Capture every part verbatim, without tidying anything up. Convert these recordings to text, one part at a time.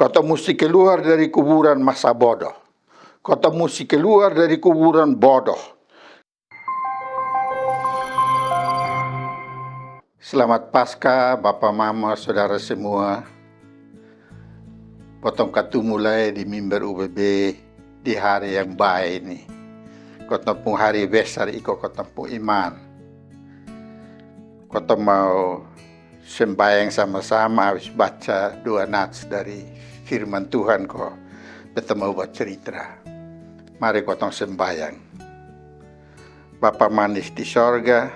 Kotong musti keluar dari kuburan masa bodoh. Kotong musti keluar dari kuburan bodoh. Selamat Paskah, bapa, mama, sodara semua. Botong katumu lai di mimbar U B B di hari yang bae ni. Kotong pung hari besar iko kotong pung iman. Kotong mau sembayang sama-sama abis baca dua nats dari firman Tuhan ko beta mau bacarita. Mari kotong sembayang. Bapa manis di sorga,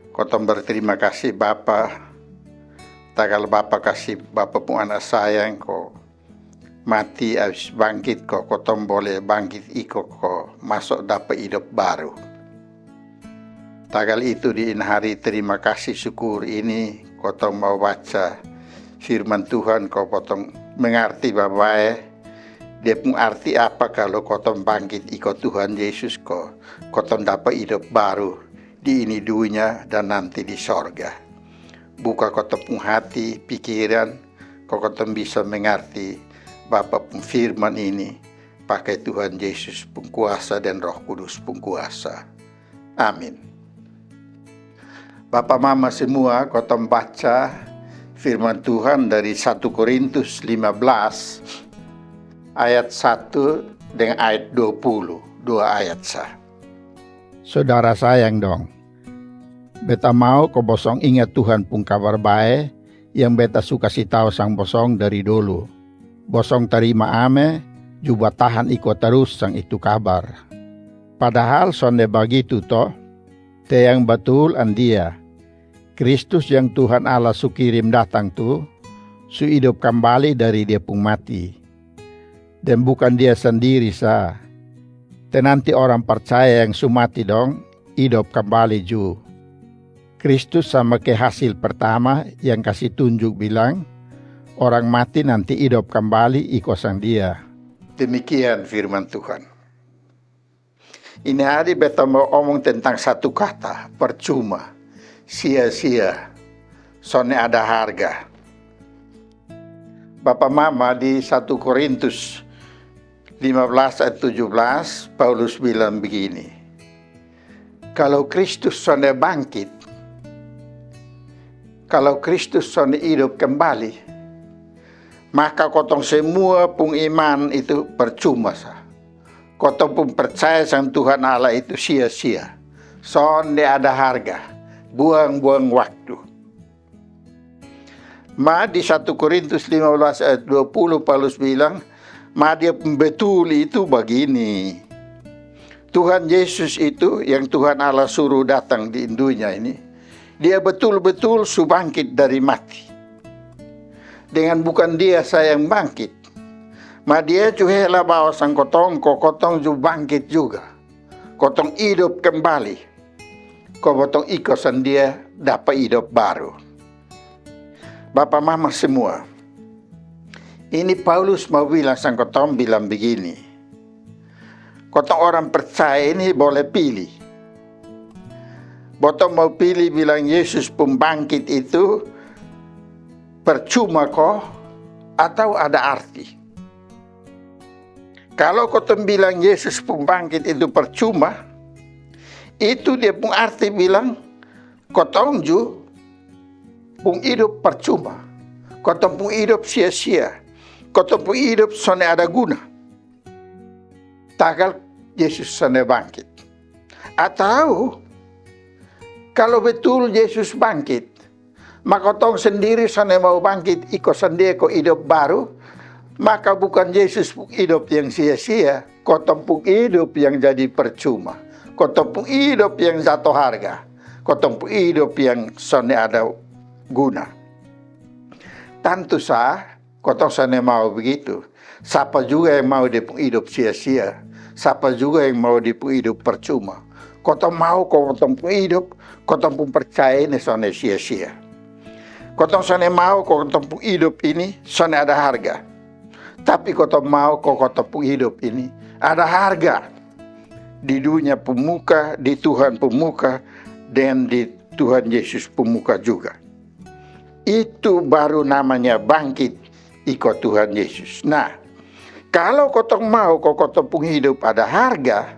kotong berterima kasih Bapa, tagal Bapa kasi Bapa pung anak sayang ko mati abis bangkit ko kotong bole bangkit iko ko maso dapa idop baru. Tagal itu di ini hari terima kasih syukur ini kotong mau baca firman Tuhan ko kotong mengarti babae dia pung arti apa kalo kotong bangkit iko Tuhan Yesus ko kotong dapa idop baru di ini dunia dan nanti di sorga. Buka kotong pung hati, pikiran, ko kotong bisa mengarti Bapa pung firman ini, pake Tuhan Yesus pung kuasa dan Roh Kudus pung kuasa. Amin. Bapa mama semua, kotong baca firman Tuhan dari satu Korintus lima belas ayat satu dengan ayat dua puluh, dua ayat sa. Sodara sayang dong, beta mau ko bosong inga Tuhan pung kabar bae yang beta su kasi tau sang bosong dari dolu. Bosong tarima ame, ju batahan iko tarus sang itu kabar. Padahal sonde bagitu to, te yang batul andia, Kristus yang Tuhan Allah su kirim datang tu, su idop kambali dari dia pung mati. Dan bukan dia sandiri sa, te nanti orang parcaya yang su mati dong idop kambali ju. Kristus sama ke hasil pertama yang kasi tunjuk bilang, orang mati nanti idop kambali iko sang dia. Demikian firman Tuhan. Ini hari beta mau omong tentang satu kata, percuma, sia-sia, sonde ada harga. Bapa mama, di satu Korintus lima belas ayat tujuh belas, Paulus bilang begini, kalau Kristus sonde bangkit, kalau Kristus sonde idop kembali, maka kotong semua pung iman itu percuma sa. Kotong pung percaya sang Tuhan Allah itu sia-sia. Sonde ada harga. Buang-buang waktu. Ma di satu Korintus lima belas ayat dua puluh Paulus bilang, ma dia pung betul itu bagini. Tuhan Yesus itu yang Tuhan Allah suruh datang di dunia ini, dia betul-betul su bangkit dari mati. Dengan bukan dia sa yang bangkit, ma dia ju hela bawa sang kotong ko kotong ju bangkit juga. Kotong idop kembali. Ko botong iko sang dia dapa idop baru. Bapa mama semua, ini Paulus mau bilang sang kotong bilang begini. Kotong orang percaya ini boleh pilih. Botong mau pilih bilang Yesus pung bangkit itu percuma ko atau ada arti. Kalo kotong bilang Yesus pung bangkit itu percuma, itu dia pung arti bilang kotong ju pung idop percuma, kotong pung idop sia-sia, kotong pung idop sonde ada guna. Tagal Yesus sonde bangkit. Atau kalo betul Yesus bangkit, ma kotong sendiri sonde mau bangkit iko sang dia ko idop baru, maka bukan Yesus pung idop yang sia-sia, kotong pung idop yang jadi percuma, kotong pung idop yang jato harga, kotong pung idop yang sonde ada guna. Tantu sa kotong sonde mau begitu. Sapa juga yang mau dia pung idop sia-sia? Sapa juga yang mau dia pung idop percuma? Kotong mau ko kotong pung idop, kotong pung percaya ini sonde sia-sia. Kotong sonde mau ko kotong pung idop ini sonde ada harga. Tapi kotong mau ko kotong pung idop ini ada harga di dunia pung muka, di Tuhan pung muka, dan di Tuhan Yesus pung muka juga. Itu baru namanya bangkit iko Tuhan Yesus. Nah, kalau kotong mau ko kotong pung hidup ada harga,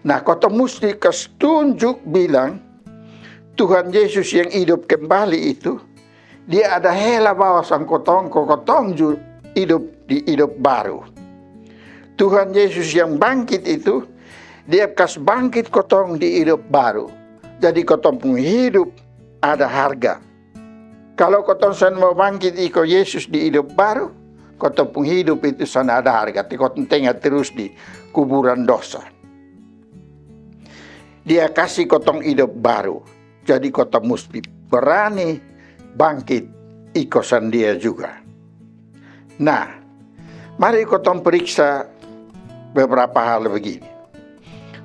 nah, kotong musti kas tunjuk bilang Tuhan Yesus yang hidup kembali itu, dia ada hela bawa sang kotong, ko kotong ju hidup di hidup baru. Tuhan Yesus yang bangkit itu, dia kas bangkit kotong di hidup baru. Jadi kotong pung hidup ada harga. Kalau kotong son mau bangkit iko Yesus di hidup baru, kotong pung hidup itu son ada harga. Ti kotong tenga terus di kuburan dosa. Dia kasi kotong hidup baru. Jadi kotong musti berani bangkit iko sang dia juga. Nah, mari kotong periksa beberapa hal begini.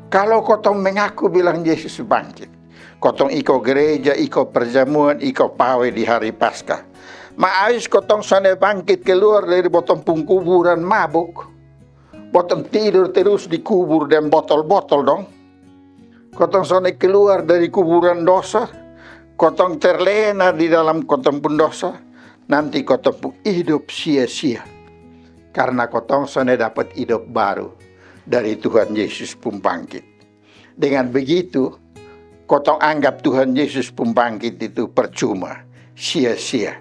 Kalau kotong mengaku bilang Yesus bangkit, kotong iko gereja, iko perjamuan, iko pawe di hari Paskah, ma ais kotong sane bangkit keluar dari botong pung kuburan mabuk, botong tidur terus di kubur dan botol-botol dong. Kotong sane keluar dari kuburan dosa, kotong terlena di dalam kotong pung dosa, nanti kotong pung hidup sia-sia. Karena kotong sane dapat hidup baru dari Tuhan Yesus pung bangkit. Dengan begitu, kotong anggap Tuhan Yesus pung bangkit itu percuma, sia-sia.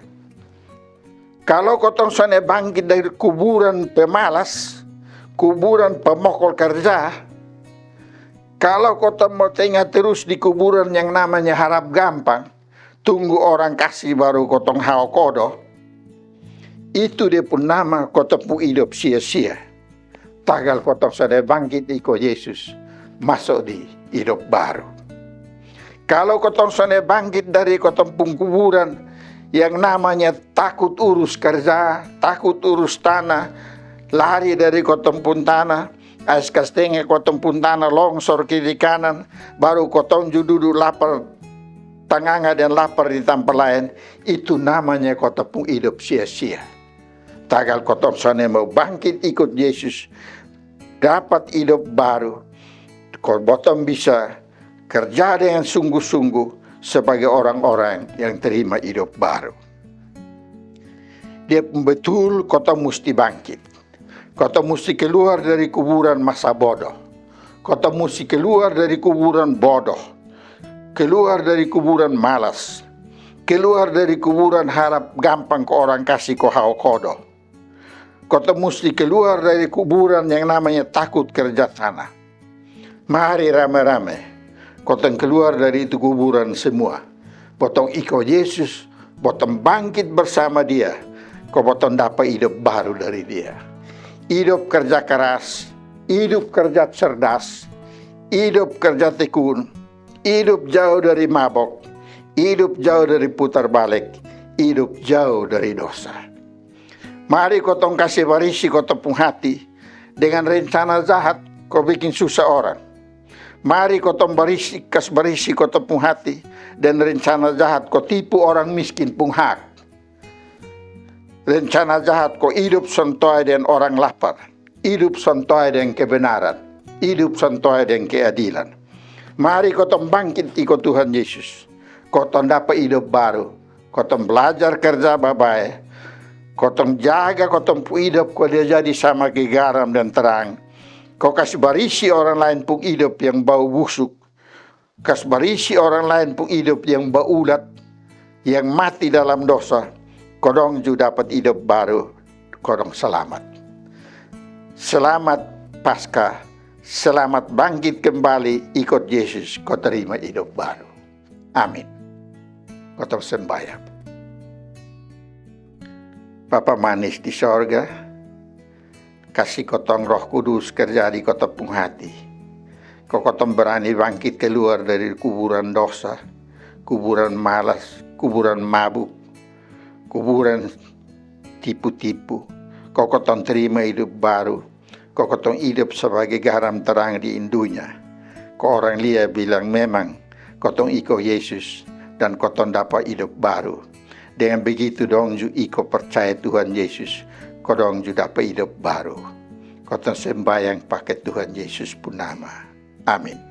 Kalau kotong sane bangkit dari kuburan pemalas, kuburan pemokol kerja, kalau kotong mau tenga terus di kuburan yang namanya harap gampang, tunggu orang kasi baru kotong hao kodo, itu dia pung nama kotong pung hidup sia-sia. Tagal kotong sane bangkit iko Yesus maso di hidup baru. Kalau kotong sane bangkit dari kotong pung kuburan yang namanya takut urus kerja, takut urus tanah, lari dari kotong pung tanah, ais kas tenga kotong pung tanah longsor kiri kanan, baru kotong ju dudu lapar tanganga dan lapar di tampa laen, itu namanya kotong pung hidup sia-sia. Tagal kotong sane mau bangkit ikut Yesus, dapat hidup baru, ko botong bisa kerja dengan sungguh-sungguh sebagai orang-orang yang terima hidup baru. Dia pung betul, kotong musti bangkit. Kotong musti keluar dari kuburan masa bodoh. Kotong musti keluar dari kuburan bodoh. Keluar dari kuburan malas. Keluar dari kuburan harap gampang ko orang kasi ko hao kodo. Kotong musti keluar dari kuburan yang namanya takut kerja tanah. Mari rame-rame kotong keluar dari itu kuburan semua. Botong iko Yesus, botong bangkit bersama Dia, ko botong dapa hidup baru dari Dia. Hidup kerja keras, hidup kerja cerdas, hidup kerja tekun, hidup jauh dari mabok, hidup jauh dari putar balik, hidup jauh dari dosa. Mari kotong kasi barisi kotong pung hati dengan rencana jahat ko bikin susa orang. Mari kotong barisi, kas barisi kotong pung hati dan rencana jahat ko tipu orang miskin pung hak. Rencana jahat ko hidup sontoe dan orang lapar. Hidup sontoe dan kebenaran. Hidup sontoe dan keadilan. Mari kotong bangkit iko Tuhan Yesus. Kotong dapa hidup baru. Kotong belajar kerja babae. Kotong jaga kotong pung hidup ko dia jadi sama ke garam dan terang. Ko kas barisi orang laen pung hidup yang bau busuk. Kas barisi orang laen pung hidup yang baulat, yang mati dalam dosa. Ko dong ju dapat hidup baru. Ko dong selamat. Selamat Paskah. Selamat bangkit kembali ikut Yesus. Ko terima hidup baru. Amin. Kotong sembahyang. Bapa manis di sorga, kasi kotong Roh Kudus kerja di kotong pung hati. Ko kotong berani bangkit keluar dari kuburan dosa, kuburan malas, kuburan mabuk, kuburan tipu-tipu. Ko kotong terima hidup baru. Ko kotong hidup sebagai garam terang di dunia. Ko orang lia bilang memang kotong iko Yesus dan kotong dapa hidup baru. Dengan begitu dong ju iko percaya Tuhan Yesus, ko dong ju dapa hidup baru. Kotong sembahyang pake Tuhan Yesus pung nama. Amin.